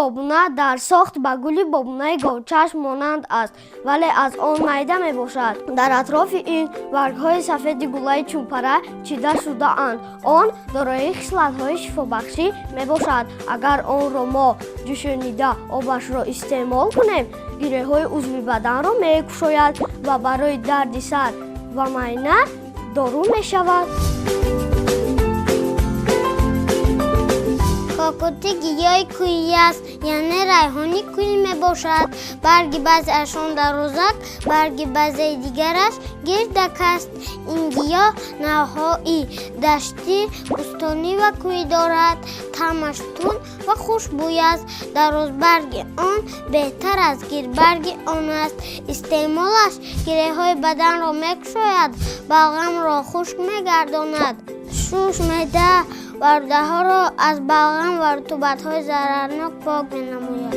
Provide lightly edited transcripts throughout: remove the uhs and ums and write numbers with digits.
Бобуна дар сохт ба гули бобунаи говчашм монанд аст, вале аз он майда мебошад. Дар атрофи ин баргҳои сафеди гулаи чӯпара чида шудаанд. Он дорои хислатҳои шифобахшӣ мебошад. Агар онро мо ҷӯшонида обашро истеъмол кунем, гиреҳҳои узви баданро мекушояд ва барои дарди сар ва майна дору мешавад. Кокоти гиёҳи кӯҳӣ аст, яъне райҳони кӯҳӣ мебошад. Барги баъзеаш он дарозак, барги баъзеи дигараш гирдак аст. Ин гиёҳ навъҳои даштӣ, бӯстонӣ ва кӯҳӣ дорад. Таъмаш тунд ва хушбӯй аст. Дарозбарги он беҳтар аз гирдбарги он аст. Истеъмолаш гиреҳҳои баданро мекушояд, балғамро хушк мегардонад. Шуш, меъда ва рӯдаҳоро аз балғам ва рутубатҳои зарарнок пок менамояд.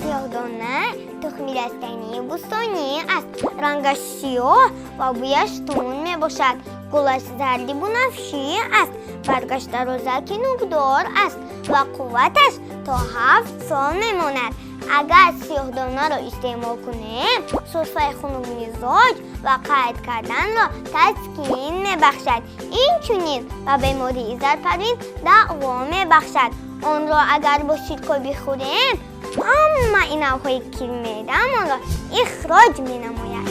Сиёҳдона тухми растании бӯстонӣ аст. Рангаш сиёҳ ва бӯяш тунд мебошад. Гулаш зарди бунафшӣ аст. Баргаш дарозаки нукдор аст ва қувваташ то 7 сол мемонад. Агар сиёҳдонаро истеъмол кунем, сурфаи хунукмизоҷ ва қайд карданро таскин мебахшад. Инчунин ба бемории зарпарвин даъво мебахшад. Онро агар бо ширкӯ бихӯрем, ҳамаи навъҳои кирмеъдаамонро ихроҷ менамояд.